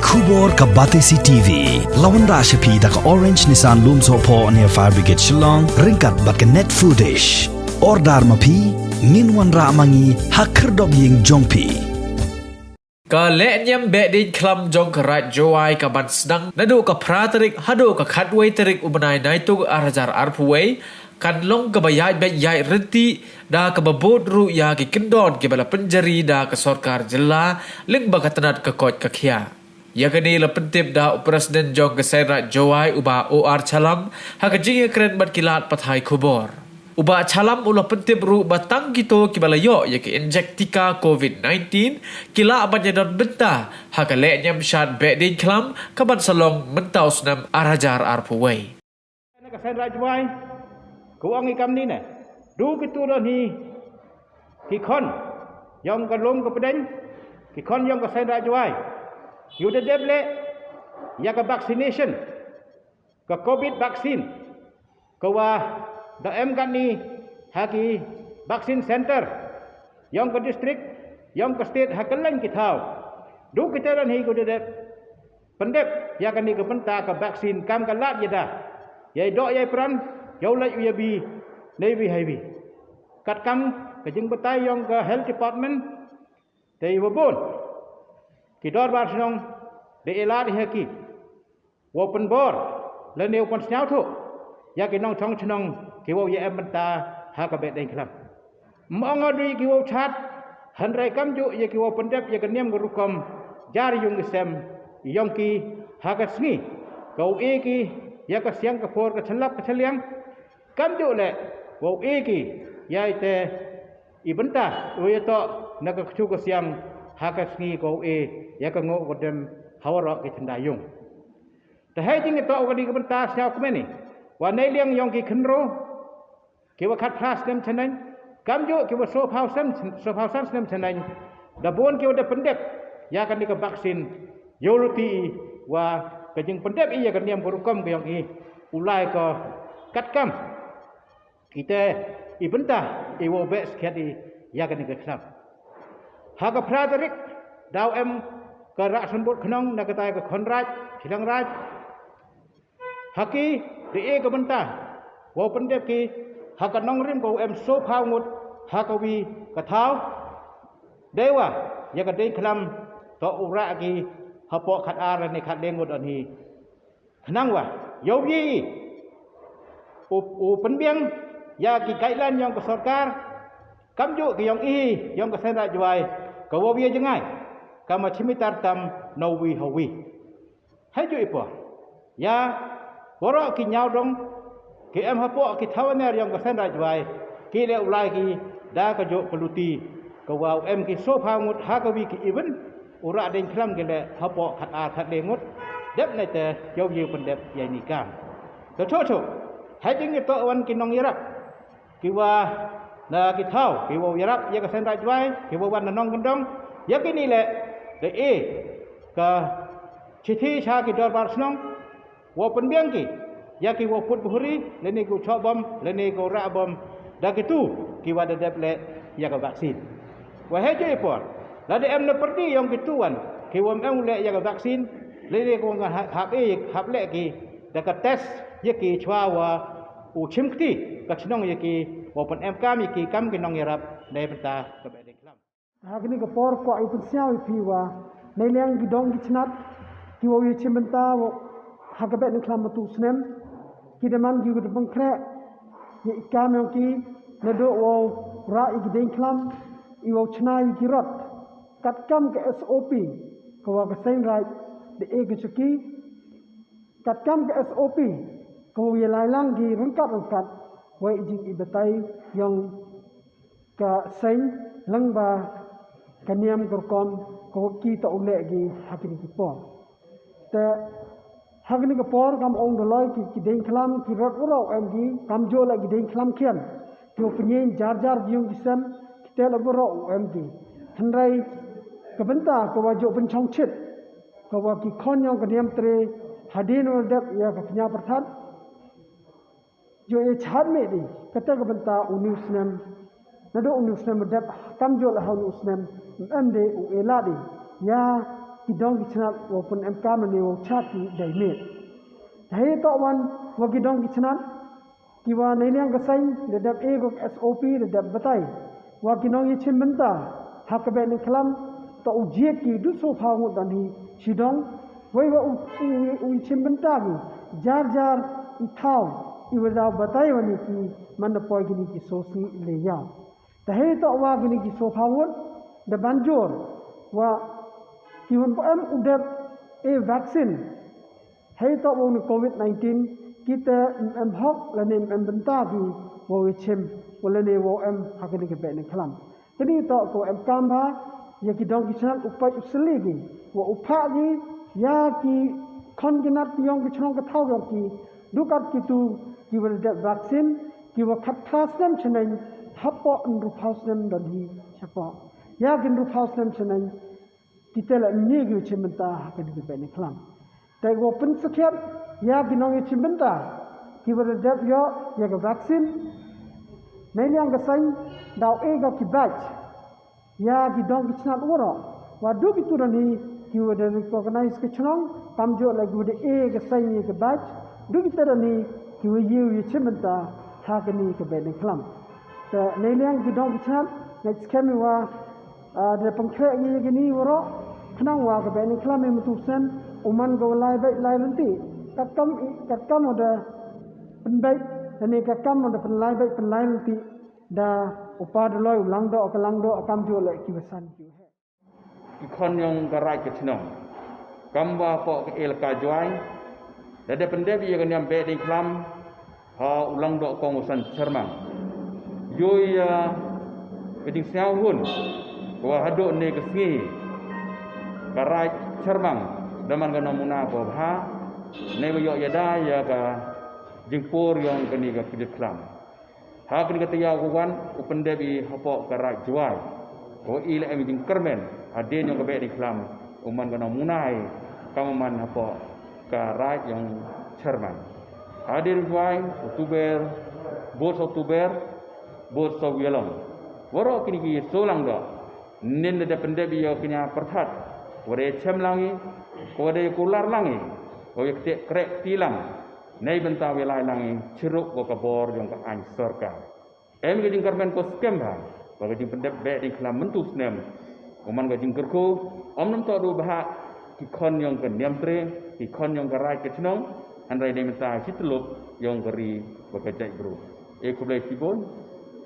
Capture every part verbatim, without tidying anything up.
Khubor ka Batesi T V la wanrah sha phi da ka Orange Nissan Lumsohphoh near Fire Brigade Shillong ryngkat bad ka Net Foodish. Order ma phi, ngin wanrah ma ngi ha khyrdop ïing jong phi. Ka lehniam Behdeiñkhlam jong ka Raij Jowai ka ban sdang naduh ka phra tarik haduh ka khatwei tarik u bnai Naitung ar hajar arphew wei kan long kaba ïaid beit ïaid ryntih da kaba bud ruh ïa ki kyndon kiba la pynjari da ka sorkar jylla lyngba ka tnat ka koit ka khiah. Ïa kane la pyntip da u President jong ka Seiñ Raij Jowai u Bah O R Challam ha ka jingïakren bad ki lad pathai khubor. U Bah Challam u la pyntip ruh ba tang kito kiba la ïoh ïa ka injek tika covid nineteen ki lah ban ïadon bynta ha ka lehniam shad Behdeiñkhlam ka ban sa long mynta u snem ar hajar arphew wei. Na ka Seiñ Raij Jowai ka ong i kam ni ne, du kitu don hi ki khon ïong ka lum ka pdeng, ki khon ïong ka Seiñ Raij Jowai, ïu da dep leh ïa ka vaccination, ka covid vaccine ka wa da em katni ha ki vaccine center ïong ka district ïong ka state ha kylleng ki thaw. Du kita don hi ïu da dep pyndep ïa kane ka bynta ka vaccine kam ka lad ïa da ïai doh ïai pran ïa u leit u ïa bi nei wi hai wi. Katkam ka jingbatai ïong ka health department te ïa wa bun ki dorbar shnong da e lad hi ha ki wow pynbor lane wow pynsñiawthuh ïa ki nongchong chnong ki wow ïa em bynta ha ka Behdeiñkhlam. Ym ong dei ki wow chad, hynrei kamjuh ïa ki wow pyndep ïa ka niam ka rukom jar yung ki sem ïong ki ha ka sngi ka wow e ki ïa ka siang ka por ka chlap ka chliang, kamjuh leh wow e ki ïa ite i bynta u ïa toh na ka kchu ka siang ha ka sngi ka wow e ïa ka ngoh ka dem ha waroh ki tynda yung. Te hei jingïatoh ka dei ka bynta sñiaw kmen i wa nei liang ïong ki khynro ki wa khatphra snem chaneng, kamjuh ki wa sophaw snem, sophaw san snem chaneng, da bun ki wa da pyndep ïa kane ka vaccine. Ïoh luti i wa ka jingpyndep i ïa ka niam ka rukom ka ïong i u lai ka katkam ite i bynta i wow beh skhiat i ïa kane ka khlam. Ha ka phra tarik daw em ka rah sembut khnong na katai ka khon raij, chilang raij. Ha ki da e ka bynta wow pyndep ki ha ka nongrim ka wow em sophaw ngut ha ka wi ka thaw. Dei wa ïa ka dei khlam toh u rah ki hapoh khat ar ne khat le ngut on hi. Khnang wa ïoh ïa i u, u pynbiang ïa ki guideline ïong ka sorkar, kamjuh ki ïong i ïong ka Seiñ Raij Jowai ka wow ïa jngai ka ma chimitar tam na wi ha wi. Hei ju i por ïa waroh ki ñiaw dong ki em hapoh ki thaw ner ïong ka Seiñ Raij Jowai ki leh u lai ki da ka juh ka luti ka wow em ki sophaw ngut ha ka wi ki event. U rah deiñ khlam ki leh hapoh khat ar khat le ngut. Dep ne te ïoh ïa pyndep ïa ni kam. Ka choh choh hei jingïatoh wan ki nongïarap ki wa na ki thaw ki wow ïarap ïa ka Seiñ Raij Jowai ki wow wan na nongkyndong. Ïa kini leh da e ka chithi sha ki dorbar shnong wow pynbiang ki ïa ki wow put buhri lane ki wow choh bom lane ki wow rah bom da kitu ki wa da dep leh ïa ka vaccine. Wa hei ju i por lada em na pyrdi ïong kitu wan ki wow em leh ïa ka vaccine lane ki wow nga hap, hap e hap leh ki da ka test ïa ki chwa wa u chim kti ka chnong ïa ki wow pynem kam ïa ki kam ki nongïarap na bynta ka Behdeiñkhlam. Ha kini ka por kwah i pynsñiaw i phi wa nei liang ki dong ki chnat ki wow ïa chim bynta ha ka Behdeiñkhlam matu snem ki da man ki da pynkhreh ïa i kam ïong ki naduh wow rah ïa ki deiñkhlam i wow chna ïa ki rot katkam ka S O P ka wa ka Seiñ Raij da e ka chuki. Katkam ka S O P ka wow ïa lai lang ki ryngkat ryngkat wa i jing i batai ïong ka seng lang ba ka niam ka rukom ka wa ki ta u leh ki ha kini ki por. Te ha kini ki por kam ong da loi ki, ki deiñ khlam ki rot u rau em ki kam jo leh ki deiñ khlam khian ki wa pynyin jar jar ki yung ki sem ki te la u rau u em ki. Hynrei ka bynta ka wa jo pynchong chit ka wa ki khon yong ka niam tre hadien wa dep ïa ka kñia pyrthat. Jo e chad me di kata ka bynta u new snem. Nado u new snem dep kam jo la ha u new snem em de u e la di ya ki dong ki chnat wa pun em kam ne wa chat ki dai met. Hei to wan wa ki dong ki chnat ki wa nei liang ka seng da dep e gok S O P da dep batai. Wa ki nong i chim bynta ha ka beh ni khlam to u jiek ki du so phaw ngut dan hi chi dong. Wei wa u, u, u i chim bynta ki jar jar i thaw i wa daw batai wa ni ki man da poi ki ni ki so sngi le yaw. Te hei to wa ki ni ki so phaw ngut da ban jor wa ki wan po em u dep e vaccine. Hei to wa ni covid nineteen ki te em hok la ni em bynta ki wa wi chim wa la ni wa em ha ki ni ki beh ni khlam. Te ni to ko em kam ba ya ki dong ki chnat u pai u sli ki wa u pha ki ya ki khon ki nat ki yong ki chnong ka thaw yong ki dukat ki tu ki wa dep vaccine ki wa khat phra snem chneng hapo nru phaw snem don hi chapo ya ki nru phaw snem chneng ki te la mni ki chim bynta ha ki ni ki beh ni khlam. Te wa pynsakhiat ya ki nong i chim bynta ki wa dep yo ya ka vaccine. Nei liang ka seng daw e ga ki batch ya ki dong ki chnat waro wa du ki tu don hi ki wa da recognize ka chnong kam jo la ki wa da e ka seng ya ka batch du ki te don hi ki wa yu ya chim bynta ha ki ni ki beh ni khlam. Te nei liang ki dong ki chnat ngai skhem wa da pangkhreh ngi ya ki ni waro khnang wa ka beh ni khlam i mutu sen u man ka wa lai beh lai lynti ka kam i ka kam da pynbeh da ni ka kam da pynlai beh pynlai lynti da u pa da loi u lang do ka lang do kam jo le ki wa san ki wa he. Ki khon yong ka raij ka chnong kam wa po ka el ka jwai da da pyndep ya ka niam beh ding khlam ha u lang do kong u san chermang. Yoi ya ka ding sñiaw hun ko wa hado ne ka sngi ka raij chermang da man ka namuna ko bha ne ba yo ya da ya ka jingpur yong ka ni ka kidit khlam. Ha kani ka taya u wan u pyndep i hapoh ka raij Jowai. Ko i la em i jingkyrmen hadien yong ka beh ding khlam u man ka nong munai kam u man hapoh ka raij yong Cherman. Hadien Jowai, October, bud October, bud Wialong. Waroh kini ki solang doh. Nin da pyndep i ïa kñia pyrthat. Wa da chem lang i, wa da kular lang i, wa ïa kte krek ti lang. Nei bynta wa lai lang i chirup wa ka bor yong ka aiñ sorkar. Em ka jingkyrmen ko skhem bha wa ka jingpyndep beh ding khlam mynta u snem. U man ka jingkyrkhu ym nang toh du bha ki khon yong ka niam tre, ki khon yong ka raij ka chnong, hynrei nei bynta shi tyllup yong ka ri wa ka jaitbru. E khublei chibun,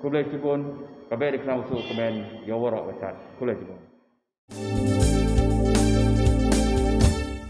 khublei chibun, ka beh ding khlam u suk kmen ïa waroh wa chad. Khublei chibun.